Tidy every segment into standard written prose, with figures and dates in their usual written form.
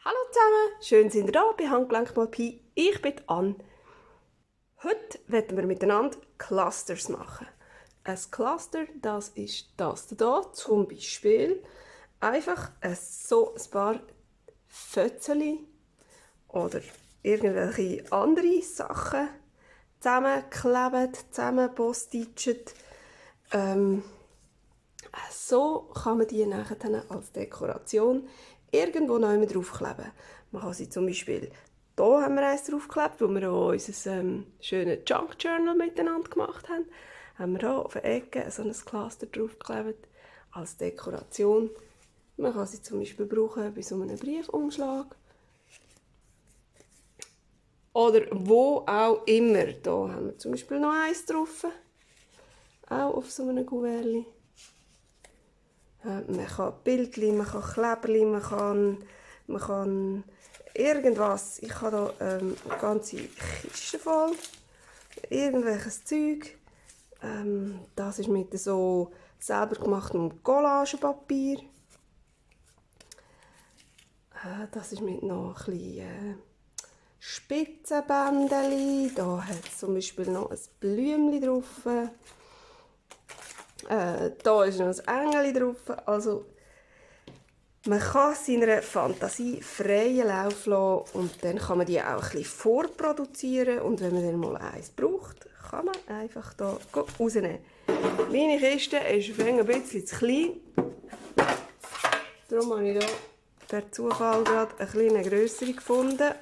Hallo zusammen, schön sind ihr da bei Handgelenkmalpie. Ich bin Anne. Heute werden wir miteinander Clusters machen. Ein Cluster, das ist das hier, zum Beispiel einfach so ein paar Fötzeli oder irgendwelche andere Sachen zusammenkleben, zusammenpostitschen. So kann man die nachher als Dekoration irgendwo neu draufkleben. Man kann sie zum Beispiel, hier haben wir eins draufgeklebt, wo wir auch unser schönes Junk Journal miteinander gemacht haben. Haben wir hier auf der Ecke so ein Cluster draufgeklebt als Dekoration. Man kann sie zum Beispiel brauchen bei so einem Briefumschlag. Oder wo auch immer. Hier haben wir zum Beispiel noch eins drauf. Auch auf so einem Kuvert. Man kann Bildchen, man kann Kleberli, man kann irgendwas. Ich habe hier eine ganze Kiste voll. Irgendwelches Zeug. Das ist mit so selber gemachtem Collagepapier. Das ist mit noch ein bisschen Spitzenbändchen. Da hat es zum Beispiel noch ein Blümchen drauf. Da ist noch ein Engel drauf. Also, man kann seiner Fantasie freien Lauf lassen und dann kann man die auch ein bisschen vorproduzieren. Und wenn man dann mal eins braucht, kann man einfach hier rausnehmen. Meine Kiste ist ein bisschen zu klein. Darum habe ich hier per Zufall gerade eine kleine grössere gefunden.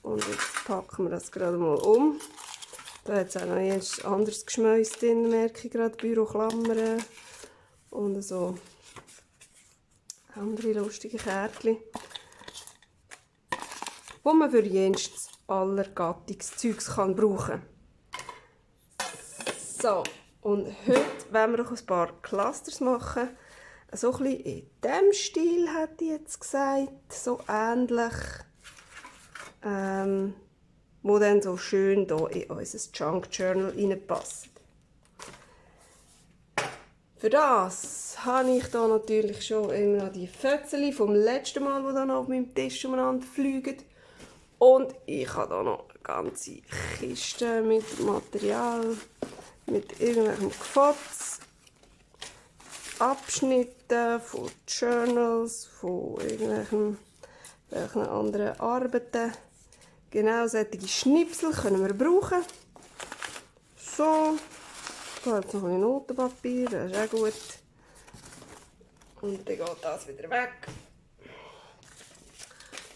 Und jetzt packen wir das gerade mal um. Da hat es auch noch ein anderes Geschmäus drin, merke ich gerade, Büroklammern und so andere lustige Kärtchen, die man für jenes aller Gattungszeugs brauchen kann. So, und heute wollen wir noch ein paar Clusters machen. So ein bisschen in diesem Stil, hätte ich jetzt gesagt, so ähnlich. Wo dann so schön hier in unser Junk Journal reinpasst. Für das habe ich hier natürlich schon immer noch die Fötzeli vom letzten Mal, die dann auf meinem Tisch umeinander fliegen. Und ich habe hier noch eine ganze Kiste mit Material, mit irgendwelchem Gefotz, Abschnitten von Journals, von irgendwelchen anderen Arbeiten. Genau solche Schnipsel können wir brauchen. So, da hat es noch ein Notenpapier, das ist auch gut. Und dann geht das wieder weg.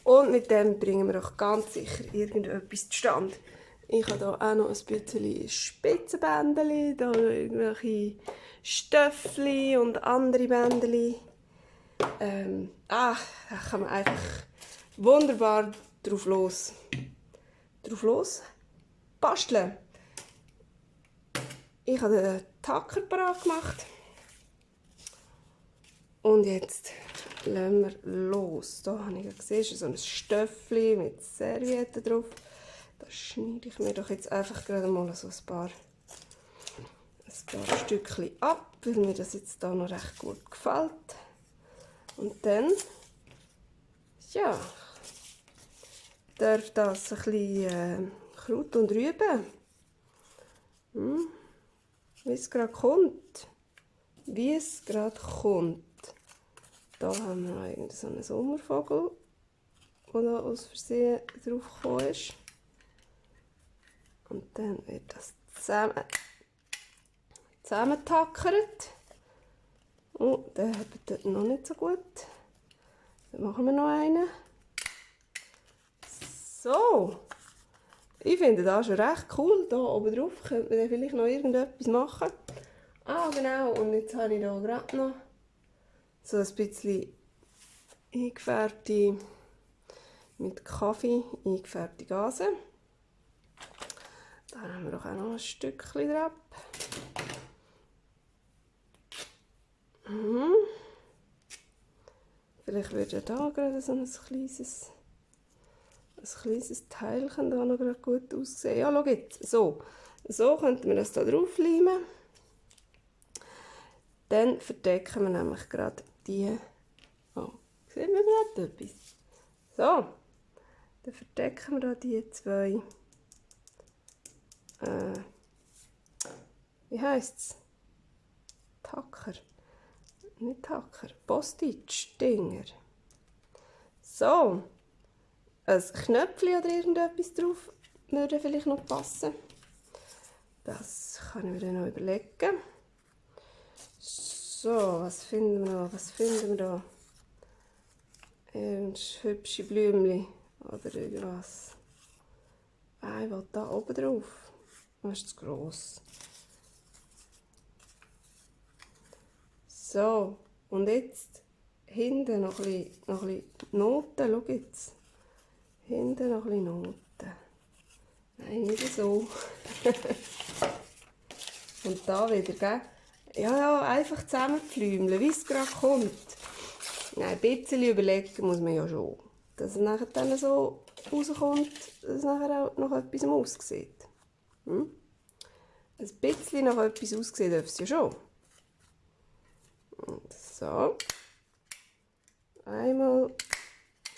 Und mit dem bringen wir auch ganz sicher irgendetwas zustande. Ich habe hier auch noch ein bisschen Spitzenbändchen, da irgendwelche Stöffli und andere Bändchen. Da kann man einfach wunderbar drauf los basteln. Ich habe den Tacker parat gemacht. Und jetzt lassen wir los. Hier habe ich gesehen, ist so ein Stöffli mit Servietten drauf. Da schneide ich mir doch jetzt einfach gerade mal so ein paar Stückchen ab, weil mir das jetzt hier noch recht gut gefällt. Und dann, ja, darf das ein bisschen Kraut und Rüben. Wie es gerade kommt. Wie es gerade kommt. Da haben wir noch irgendeinen Sommervogel, der da aus Versehen drauf gekommen ist. Und dann wird das zusammengetackert. Oh, der hat dort noch nicht so gut. Dann machen wir noch einen. So, ich finde das schon recht cool. Hier oben drauf könnte man dann vielleicht noch irgendetwas machen. Ah, genau, und jetzt habe ich hier gerade noch so ein bisschen eingefärbte, mit Kaffee eingefärbte Gase. Da haben wir doch auch noch ein Stückchen drauf. Vielleicht würde da gerade so ein kleines Teilchen da noch gerade gut aussehen. Ja, schau jetzt. So könnten wir das da drauf leimen. Dann verdecken wir nämlich gerade die. Oh, sehen wir gerade etwas? So, dann verdecken wir hier die zwei. Wie heisst es? Tacker. Nicht Tacker. Postage-Dinger. So. Ein Knöpfchen oder irgendetwas drauf würde vielleicht noch passen. Das kann ich mir dann noch überlegen. So, was finden wir noch? Was finden wir da? Hübsche Blümchen oder irgendwas. Ich will da oben drauf. Das ist zu gross. So, und jetzt hinten noch ein bisschen Noten. Schau jetzt. Hinten noch ein bisschen Noten. Nein, nicht so. Und da wieder, gell? Ja, einfach zusammenpflümeln, wie es gerade kommt. Nein, ein bisschen überlegen muss man ja schon. Dass es nachher dann so rauskommt, dass es nachher auch nach etwas aussieht. Ein bisschen nach etwas aussehen darf es ja schon. Und so. Einmal,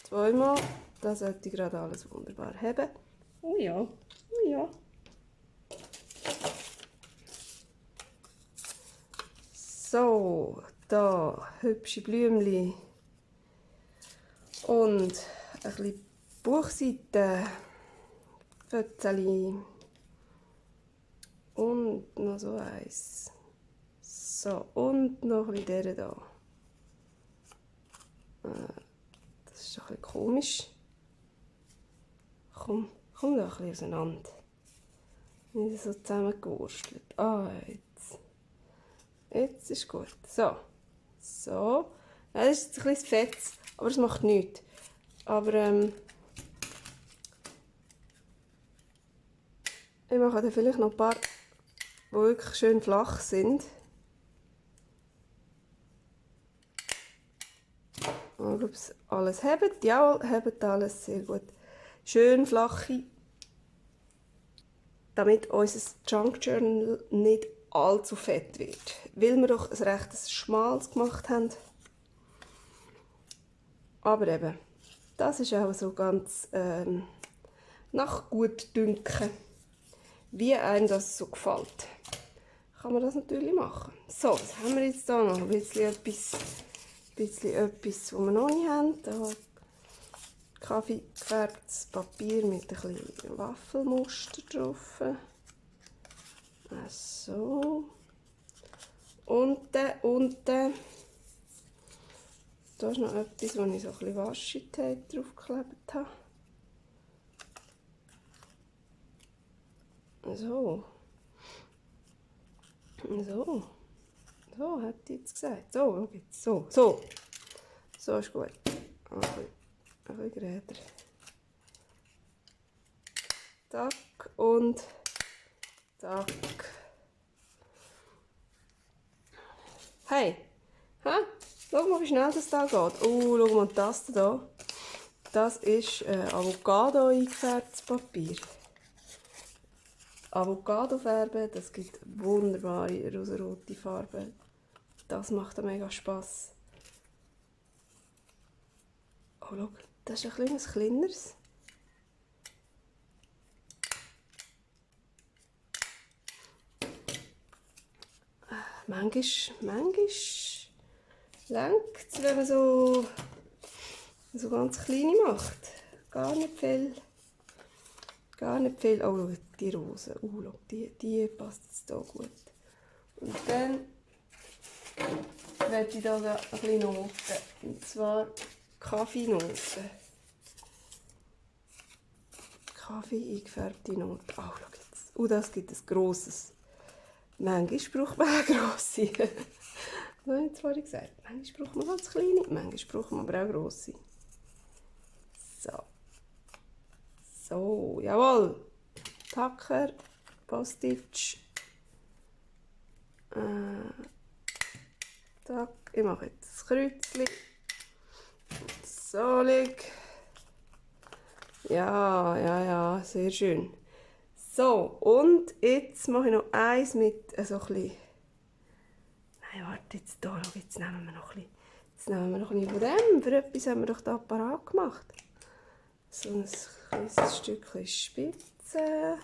zweimal. Das sollte gerade alles wunderbar haben. Oh ja, oh ja. So, da hübsche Blümchen. Und ein bisschen Buchseiten, Fötzeli und noch so eins. So, und noch ein bisschen dieser da. Das ist ein bisschen komisch. Komm da ein bisschen auseinander. Nicht so zusammengewurstelt. Jetzt ist gut. So. So. Ja, das ist jetzt ein bisschen fett, aber es macht nichts. Aber ich mache dann vielleicht noch ein paar, die wirklich schön flach sind. Mal, ob es alles hebt. Ja, hebt alles sehr gut. Schön flache, damit unser Junk Journal nicht allzu fett wird. Weil wir doch ein recht schmales gemacht haben. Aber eben, das ist auch so ganz nach Gutdünken, wie einem das so gefällt. Kann man das natürlich machen. So, was haben wir jetzt da noch? Ein bisschen etwas, was wir noch nicht haben. Da Kaffee gefärbtes Papier mit ein bisschen Waffelmuster drauf. So. Unten. Da ist noch etwas, wo ich so ein bisschen Washi-Tape draufgeklebt habe. So, hat die jetzt gesagt. So, schau jetzt. So ist gut. Ein bisschen geräder. Zack und zack. Hey, schau mal, wie schnell das da geht. Schau mal das da. Das ist Avocado eingefärbtes Papier. Avocado färben, das gibt wunderbare rosarote Farbe. Das macht mega Spass. Oh, schau, das ist ein kleines kleineres. Manchmal lenkt es, wenn man so ganz kleine macht. Gar nicht viel. Oh, schau, die Rose. Schau, die passt jetzt hier gut. Und dann werde ich hier ein bisschen Noten. Und zwar Kaffeenoten. Kaffee eingefärbte Noten. Oh, schau jetzt. Das gibt ein grosses. Manchmal braucht man auch grosse. Das habe ich jetzt vorhin gesagt. Manchmal braucht man ganz kleine, manchmal braucht man aber auch grosse. So, jawohl. Tacker, Postage. Tack. Ich mache jetzt das Kreuzchen. So lieg. Ja, sehr schön. So, und jetzt mache ich noch eins mit so ein bisschen. Nein, warte, jetzt nehmen wir noch ein bisschen von dem. Für etwas haben wir doch da parat gemacht. So ein kleines Stückchen Spitze.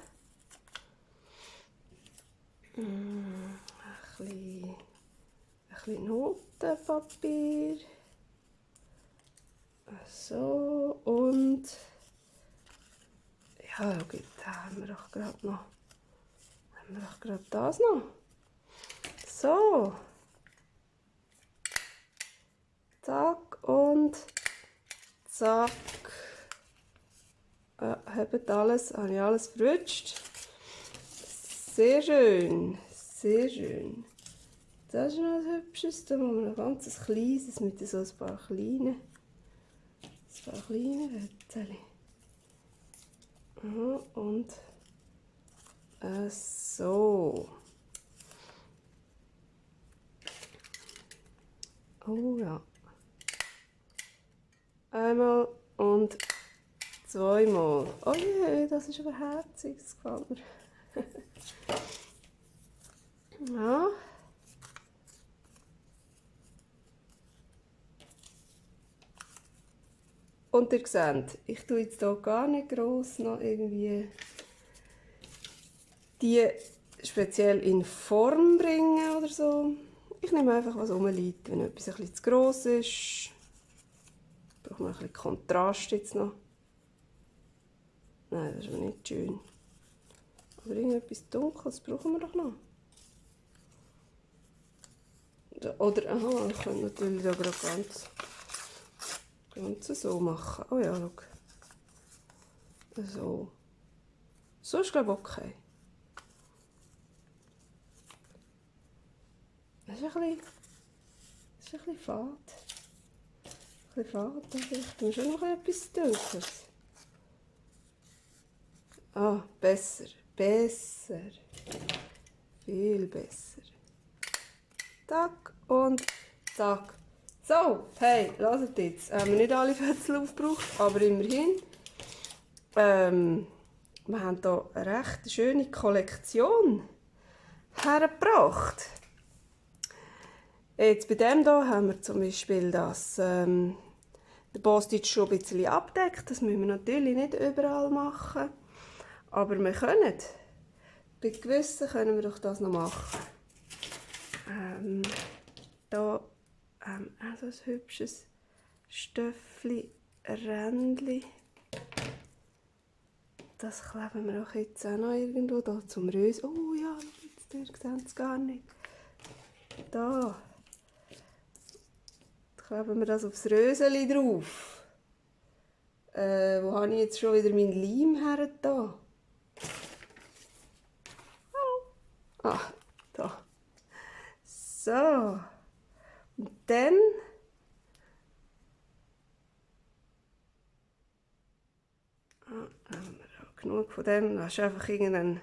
Ein bisschen Notenpapier. So, und ja, schau, da haben wir doch gerade das noch. So. Zack und zack. Habt alles, habe ich alles verrutscht. Sehr schön, sehr schön. Das ist noch ein hübsches, da machen wir noch ein ganz kleines mit so ein paar kleinen Rädchen. Und so. Oh ja. Einmal und zweimal. Oh je, das ist aber herzig, das gefällt mir. Ja. Und ihr seht, ich tue jetzt hier gar nicht gross noch irgendwie die speziell in Form bringen oder so. Ich nehme einfach, was rumliegt. Wenn etwas ein bisschen zu gross ist, braucht man ein bisschen Kontrast jetzt noch. Nein, das ist aber nicht schön. Aber irgendetwas Dunkles brauchen wir doch noch. Oder, aha, ich könnte natürlich da gerade ganz so machen. Oh ja, schau. So. So ist, glaube ich, okay. Das ist ein bisschen fad. Ein bisschen fad, da vielleicht tun wir schon noch etwas Dunkles. Ah, besser. Besser. Viel besser. Zack und zack. So, hey, lasst jetzt. Haben wir nicht alle Fötzel aufgebraucht, aber immerhin. Wir haben hier eine recht schöne Kollektion hergebracht. Jetzt bei dem hier haben wir zum Beispiel das, den Post-it schon ein bisschen abdeckt. Das müssen wir natürlich nicht überall machen. Aber wir können. Bei gewissen können wir doch das noch machen. Hier haben wir auch so ein hübsches Stöffli, Rändchen. Das kleben wir auch jetzt auch noch irgendwo da zum Rösen. Oh ja, jetzt ihr seht es gar nicht. Da kleben wir das aufs Röseli drauf. Wo habe ich jetzt schon wieder meinen Leim her da? Ah, da. So. Und dann haben wir auch genug von dem. Das ist einfach irgendein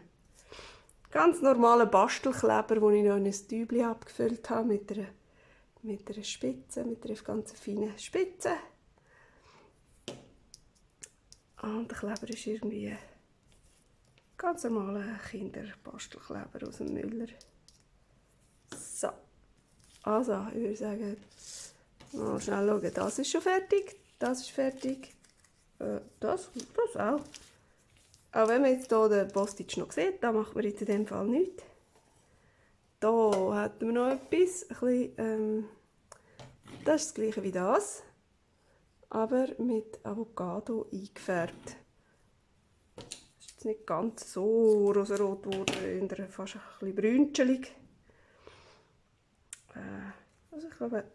ganz normaler Bastelkleber, den ich noch in ein Tübchen abgefüllt habe mit einer Spitze, mit einer ganz feinen Spitze. Und der Kleber ist irgendwie ein ganz normaler Kinderbastelkleber aus dem Müller. So. Also, ich würde sagen, mal schnell schauen. Das ist schon fertig. Das ist fertig. Das auch. Auch wenn man jetzt hier den Post-it noch sieht, da macht man jetzt in dem Fall nichts. Hier hätten wir noch etwas. Ein bisschen, das ist das gleiche wie das, aber mit Avocado eingefärbt. Das ist jetzt nicht ganz so rosarot geworden, fast ein bisschen brünschelig. Also ich glaube,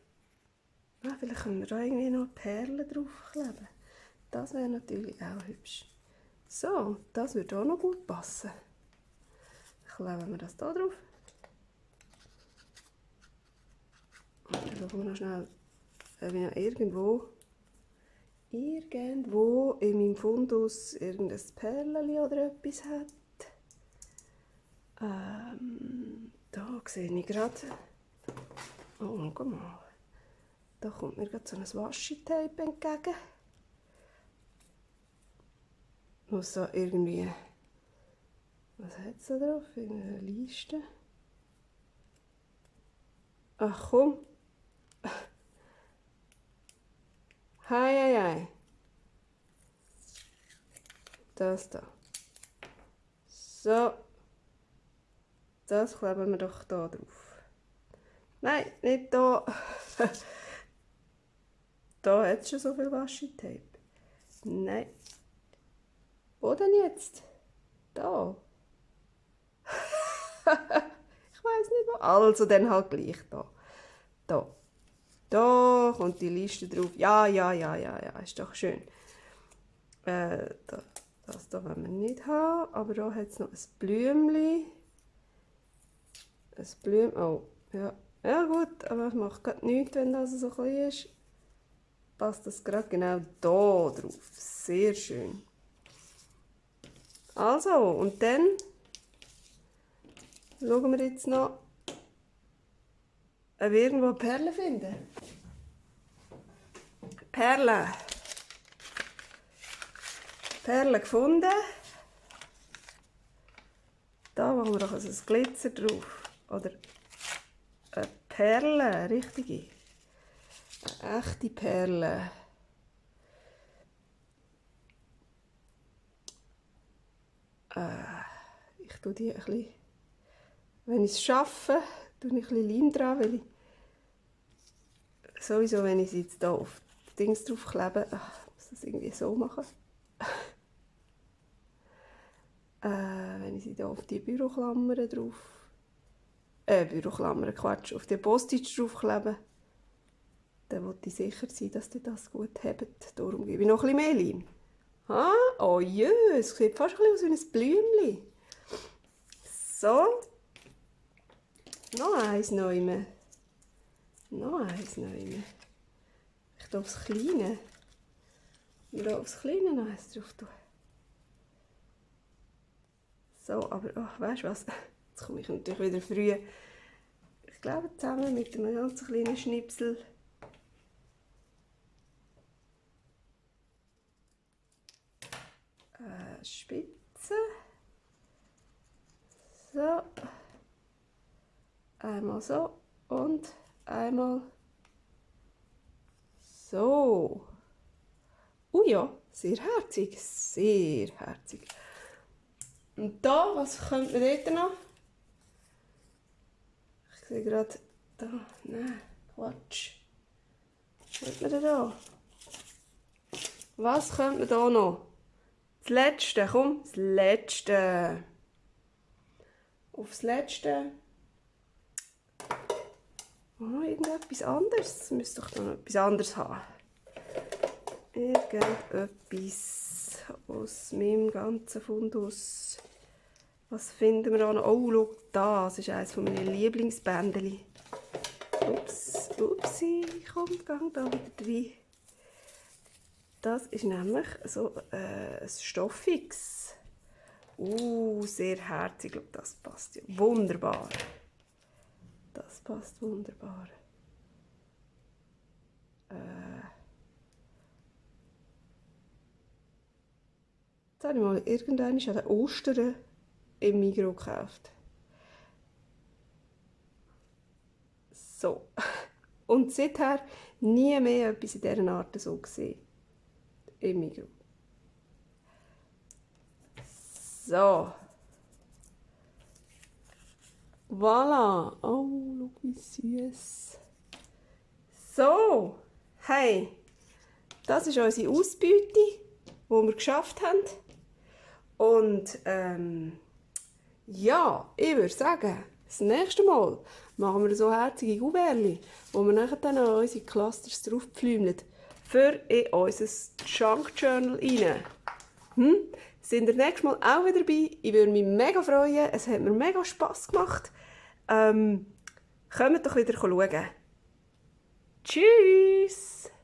vielleicht können wir da irgendwie noch Perlen draufkleben. Das wäre natürlich auch hübsch. So, das würde auch noch gut passen. Kleben wir das da drauf. Und dann schauen wir noch schnell, ob ich noch irgendwo in meinem Fundus irgendein Perlchen oder etwas hat. Da sehe ich gerade. Oh, guck mal. Da kommt mir gerade so ein Washi-Tape entgegen. Muss so irgendwie. Was hat es da drauf? Eine Liste. Ach komm. Hei. Das da. So. Das kleben wir doch da drauf. Nein, nicht da. Da hat es schon so viel Washi-Tape. Nein. Wo denn jetzt? Da. Ich weiß nicht wo. Also dann halt gleich da. Da. Da kommt die Liste drauf. Ja. Ist doch schön. Das da wollen wir nicht haben. Aber da hat es noch ein Blümchen. Ein Blümchen. Oh, ja. Ja gut, aber es macht gerade nichts, wenn das so klein ist. Passt das gerade genau da drauf. Sehr schön. Also, und dann schauen wir jetzt noch, ob wir irgendwo Perlen finden. Perlen. Perlen gefunden. Da machen wir doch also ein Glitzer drauf. Oder eine Perle, eine richtige. Eine echte Perle. Ich tue die ein bisschen, wenn ich es schaffe, tue ich ein bisschen Leim dran, weil ich sowieso, wenn ich sie jetzt hier auf die Dings drauf klebe, muss das irgendwie so machen. Wenn ich sie hier auf die Büroklammern drauf, Büroklammern, Quatsch, auf die Postage draufklebe, dann wollte ich sicher sein, dass die das gut haben. Darum gebe ich noch ein bisschen mehr Leim. Oh jö, es sieht fast ein bisschen aus wie ein Blümchen. So. Noch eins nehmen. Noch eins nehmen. Ich tue aufs Kleine. Ich aufs Kleine noch eins drauf tun. So, aber weißt du was? Jetzt komme ich natürlich wieder früh. Ich glaube, zusammen mit einem ganz kleinen Schnipsel. Spitze. So. Einmal so und einmal so. Ja, sehr herzig, sehr herzig. Und da, was könnte man dort noch? Ich sehe gerade da, nein, Quatsch. Was könnte man denn da? Was könnte man da noch? Das Letzte, komm, das Letzte. Aufs Letzte. Oh, irgendetwas anderes. Es müsste doch noch etwas anderes haben. Irgendetwas aus meinem ganzen Fundus. Was finden wir da noch? Oh, schau, das ist eines meiner Lieblingsbändchen. Upsi, komm, da wieder rein. Das ist nämlich so ein Stoffiges. Sehr herzig. Ich glaube, das passt ja wunderbar. Das passt wunderbar. Jetzt habe ich mal irgendwann an den Ostern im Migros gekauft. So. Und seither nie mehr etwas in dieser Art so gesehen. Im Migros. So. Voilà. Oh, schau wie süß. So. Hey. Das ist unsere Ausbeute, die wir geschafft haben. Und ja, ich würde sagen, das nächste Mal machen wir so herzige Guberli, wo wir nachher dann an unsere Clusters drauf pflümeln, für in unser Junk Journal rein. Sind ihr nächstes Mal auch wieder dabei? Ich würde mich mega freuen. Es hat mir mega Spass gemacht. Kommt doch wieder schauen. Tschüss!